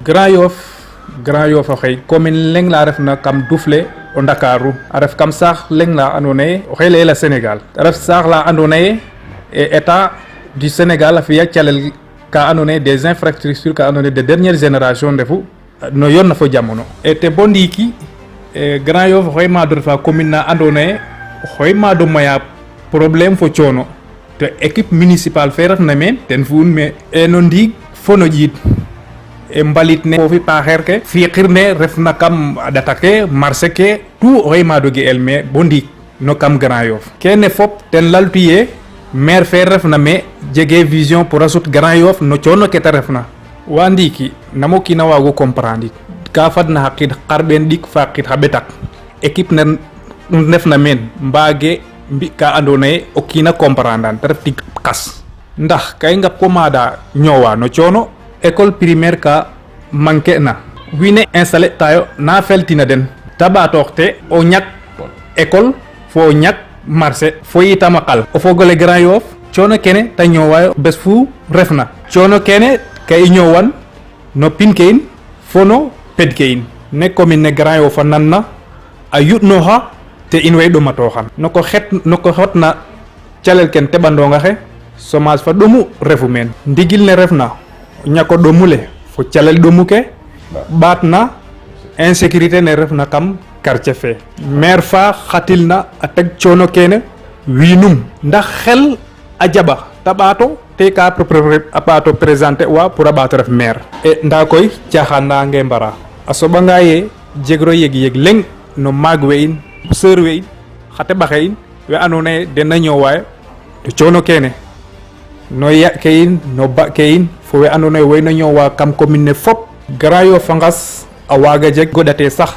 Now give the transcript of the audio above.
Grand Yoff a xey commune leng la refna kam Dufle o Ndakaaru a ref kam saax leng la andoona yee oxey layel Sénégal a ref saax la andoona yee état du Sénégal a fi'a calel ka andoona yee des infrastructures ka andoona yee de dernière génération ndefu no yoon na fo jamono te bo ndiiki Grand Yoff oxey maado refa commune na andoona yee oxey maado maya problème fo coono te équipe municipale fe refna meen ten fi'un me no ndiig fo no ƴiid mbalit ne foofi paaxeer ke fiqir ne refna kam a ɗata ke marché ke tout oxey maado ge'el me bo ndiik no kam Grand Yoff kene fop ten laltu ye maire fe refna me jege vision pour a sut Grand Yoff no coono ke ta refna wa ndiiki nam o kiin a waago comprendre ka fadna xa qiid xarɓeen ɗik fa qiid xa ɓetak équipe ne refna meen mbaage mbi ka andoona yee o kiin a comprendre an te ref tig xas ndax ka i ngap ko maada ñoowa no coono école primaire ka manqué na wiin we installé tayo na feltina den ta ɓaatoox te o ñak école fo o ñak marché fo yitam a qal o fogole Grand Yoff coono kene ta ñoowayo bes fu refna coono kene ka i ñoowan no pin ke in fo no ped ke in ne commune ne Grand Yoff a nanna a yuɗnooxa te in way ɗomatooxan no ko xotna calel ken teɓandonga xe chômage fa ɗomu refu meen ndigil ne refna ñako ɗomule fo calel ɗomu ke ɓaat na insécurité ne refna kam quartier fe maire fa xatil na a teg coono kene wiinum ndax xel a jaɓa ta ɓaato te ka a ɓaato présenter wa pour a ɓaato ref maire nda koy caaxaan na nge mbara a soɓanga ye jegro yeg leŋ no maag we in seur we in xa teɓaxe in we andoona yee den na ñoowayo to coono kene no ya ke in no ba ke in fo we andoona yee way na ñoowa kam commune ne fop Grand Yoff a ngas a waaga jeg goɗate sax